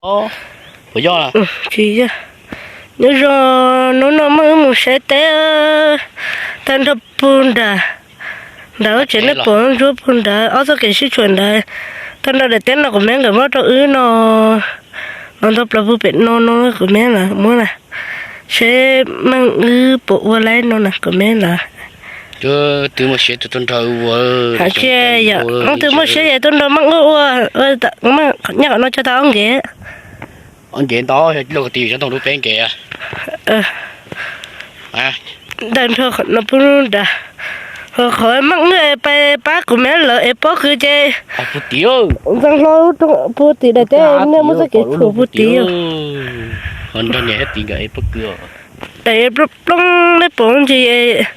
Puas yog? Tsis yog. Nyob zoo, hnub no muaj wb mus saib teb tag nrho puag nram, nram lub tsev nej pom ntsuab puag nrad, ob txoj kev sib tshuam ntawd. Tag nrho daim teb no kuv meb nkawd muab rau wb no, los ntau plaws puag pem no no kuv meb lawv muab na. Seb meej wb puas ua laib no na kuv meb lawv. Twb muaj siab tuaj nrog ua. Hais tias yog leej twg muaj siab ces tuaj nrog meej wb ua, nyob qhov no tso tau ob nkev. Ob nkev ntau, luaj ko ti sab ntoo lub peb nkev. Ntawm nrho qhov no puag nrad, qhov meej wb pais pab kuv meb lawv ev pob kws ces ntxeev hlo puag tim daim teb, nej muab txoj kev tshuam puag tim. Daim plooj plooj nej pom ntsis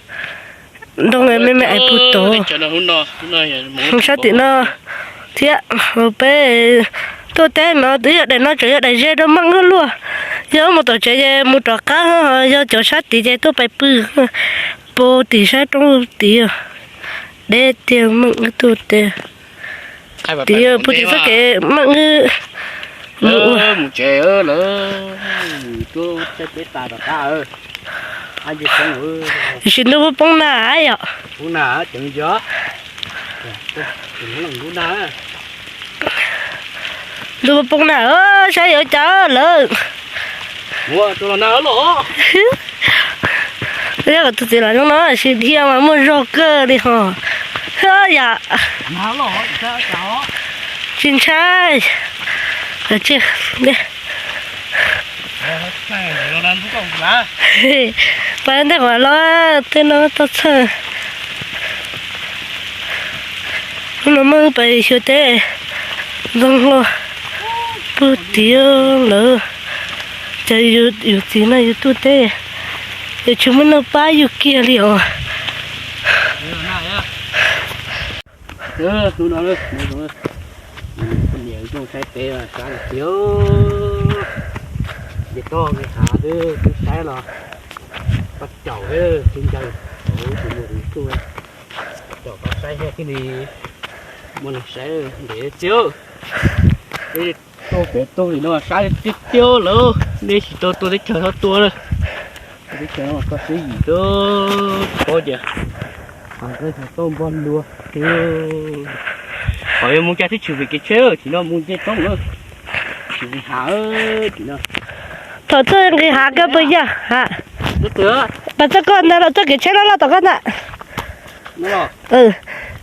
ntoo me me ev puag tod. Sab tim no thiab peb tuaj teb no twb yog daim no tseem yog daim ze rau meej wb luaj. Yog mus tom tsev ces mus rov qab, yog cov sab tid ces tuaj pais pw puag tim sab roob tid. Deb tiag, meej wb tuaj teb tid puag tim txoj kev meej wb mus ua. Mus tsev lawm, tuaj teb tas tom qab. Tiam sis ntuj poob nag yom. Ntuj poob nag, saib yuav cas lawm. Yog tus txiv los zoo no, sis dhia mas muaj zog kawg li ho. Yam tsis ntshai. Pas ntej qhov los tej no toj txhawj. Hnub no muab pais xyuas teb, zoo hlo puag tim lawm. Ces yus txiv no yus tuaj teb, yus tsis muaj neeg pab yus kiag li os. Hnub no poj niam zoo saib teb sab tiag. Ces toj nqis hav twb twb saib los pab caum thiab tsis ncaws, tus mus tus tuaj caum pab saib thiab thiaj li muaj neeg saib ntev txiv. Tuaj pem tuaj li no sab tiag tiag lawm, nej tsis tau tuaj teb chaws txhob tuaj na. Teb chaws no koj siab yim tsis paub cas, koj tsis tau npog luag. Qhov yuav mus cas twb tshwm vim kev tsheb, tsis no mus nce roob lawm, tshwm vim hav tsis no. Thaum txog nqis hav koj puas yog ha? Pas txog koj ntag los txoj kev tsheb loj loj tom koj ntag.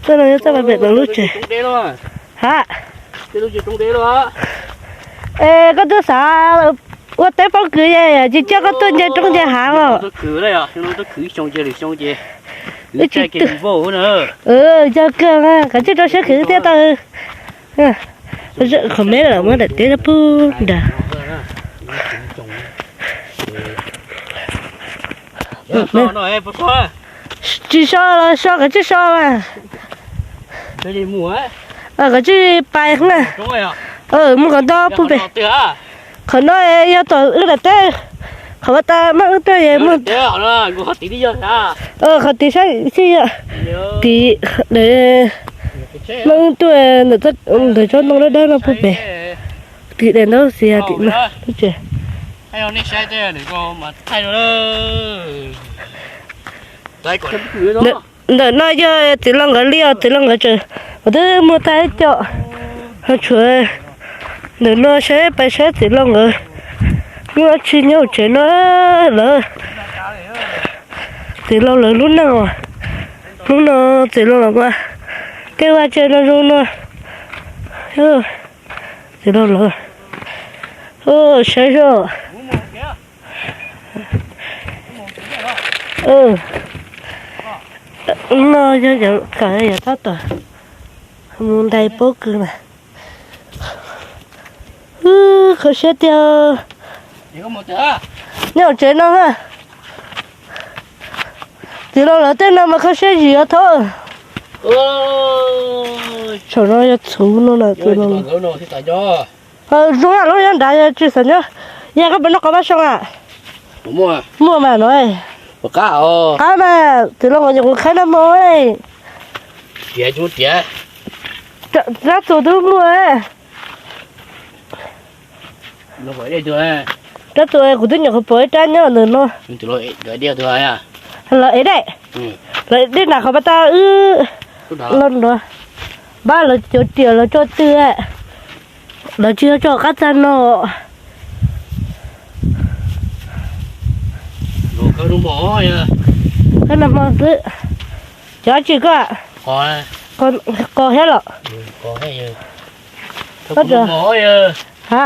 Txoj no yog txoj pem lub tsev ha. Es koj twb xav ua teb pob kws, tsis coj koj tuaj nce roob nce hav os. Wb tsis, yog kawg mas kav tsij rau siab khwv thiab tau. Qhov me lawm muab daim teb rau pug nrad. Tsis so los so, kav tsij so mas. Kav tsij pais na. Mus kom nto pug pem. Qhov no yog tom wb daim teb, qhov ua tas mas wb tuaj es muaj. Qhov tid saib xij yog tim mas wb tuaj ntawm tsob ntoo dawb dawb no pug pem. Tim daim ntaub xis tim no lub tsev. Ntawm no yog txiv laus nkawd li os, txiv laus nkawd tseem, kuv twb muag tag ib co, ho tshuav ntawm no saib pais saib txiv laus nkawd hnub no tsis nyob hauv tsev no lawm. Txiv laus lawv lub neej os, hnub no txiv laus lawv mas tej vaj tse no zoo no. Txiv laus lawv saib zoj. No yog kawm yog tab tom mus ntais pob kws na. Kho siab tiag. Nyob hauv tsev no ha. Txiv laus lawv tej no mas kho siab zim os thaub. Thaum no yog txhuv no na txiv laus. Zoo lub nyob nrad yog tsis xav nyob. Yog koj puas noj qos pab soo a? Muaj mas no. Qab mas txiv laus nyuam qhuav qhaib noj hmo. Rab txuas twb muaj. Rab tus kuv twb nyuam qhuav pom ib rab nyob ntawm no. Los ev dej, los ev dej nram qhov pas tas wb los nrad. Npab lawv cov riam los tso twg, lawv tsis yog tso qab txag no. Qab nag hmo xwb. Cov tsis koj qos thiab los? Ha,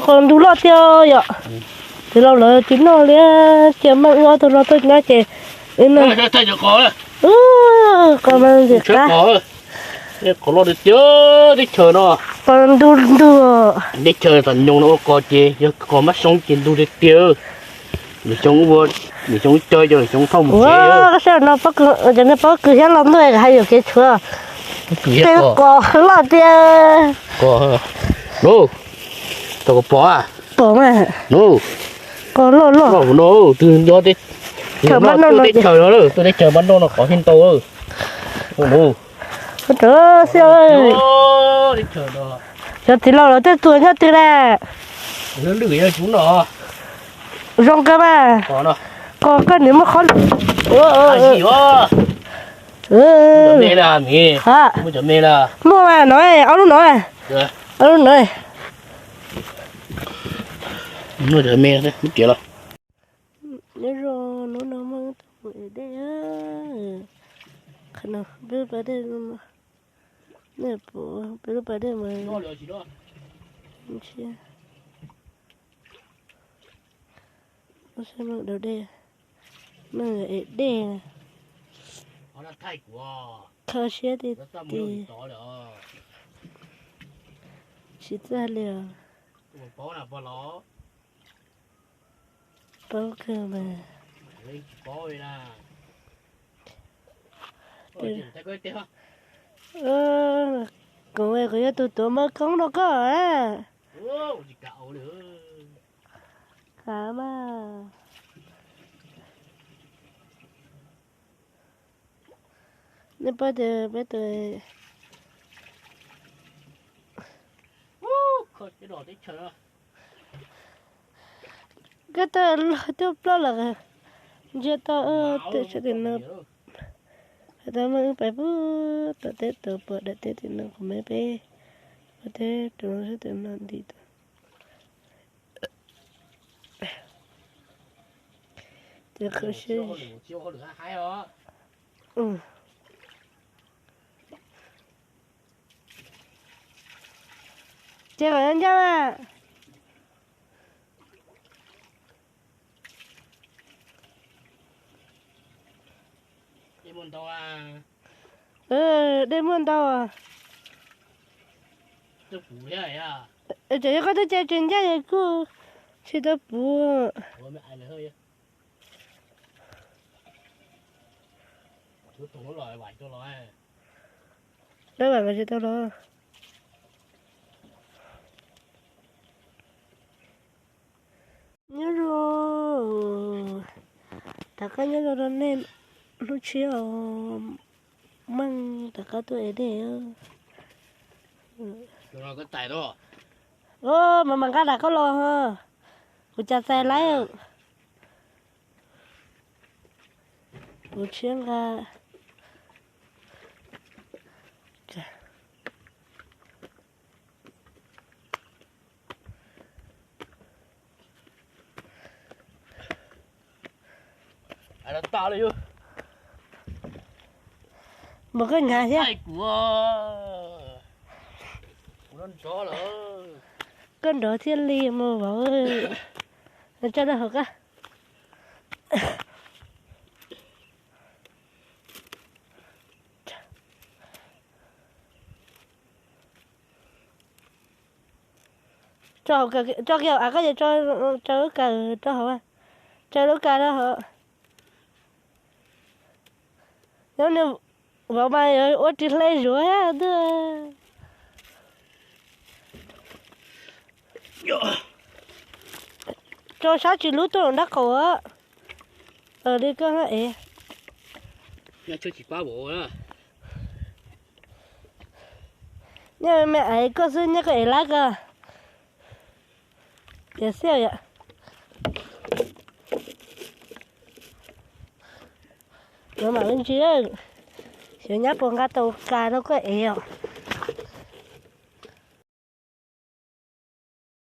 qos ntug loj tiag yom. Txiv laus lawv tsis noj li, cia meej wb ob tug no tuaj nyob ces wb noj. Qos mas ntxim qab. Qos loj tiag tiag teb chaws no. Qos ntug ntug. Teb chaws tam nyoog no ua qos ces yog qos mab soob ces ntug tiag tiag. Nws xyoo ua, nws xyoo ua cov, nws xyoo thauj mus tsev. Ua, sab no pob kws, cov niag pob kws thiab los ntuj hais yuam kev tshuav. Tej qos loj tiag. Tau koj pom a? Pom mas. Qos loj loj. Loj no, twb nyob teb chaws no, teb chaws no qos thiaj ntau. Cov txiv laus lawv tej tuag nyob twg na? Zoo kawg mas. Qos koj nws muaj qhov lwm. Muaj mas no, ob lub no. Ob lub no. Nyob zoo, hnub no muaj ib tug mus ev dej. Qhov no peb lub pas dej, nej pom peb lub pas dej mas. Saib meej dau dej, meej ev dej. Kho siab tiag tiag. Tsis txaj li os. Paub kawg mas. Kuv, kuv yog tus tuav mov koob rau koj. Kav mas. Nej paub tias peb tus, koj tuaj los twb ploj lawm, ntsia tau tej sab tim no. Hais tau mas wb pais pub tom teb tus pom daim teb tim no, kuv me peb pub teb rau sab tim no nti tau. Ces kho siab. Ces kom ncaj mas. Dej muaj ntau. Tseem yog koj twb cia tsis ncaj es kuj tsis tau puv. Lawv vam mas tsis tau los. Nyob zoo, rov qab nyob zoo rau nej hnub tshiab os. Meej rov qab tuaj ev dej. Mas mam nqa rov qab los, kuv cas txais laib. Kuv tshiab nqa. Mas koj hnyav thiab. Koj nrov thiaj li mus vauv. Tso rau hauv qab. Tso kiag av, koj tso lub kav rau hauv, tso lub kav rau hauv. Nyob nws vauv mas yuav ua ris hle zuav thiab. Tso sab tsis lub tuaj nrab qaum. Li koj ev. Nyob me me ev koj xwb, nyob koj ev lab koj. Tias xiaj yom. Yuav mam li ntsis, xyov nyab puas nqa tau kas rau koj ev os.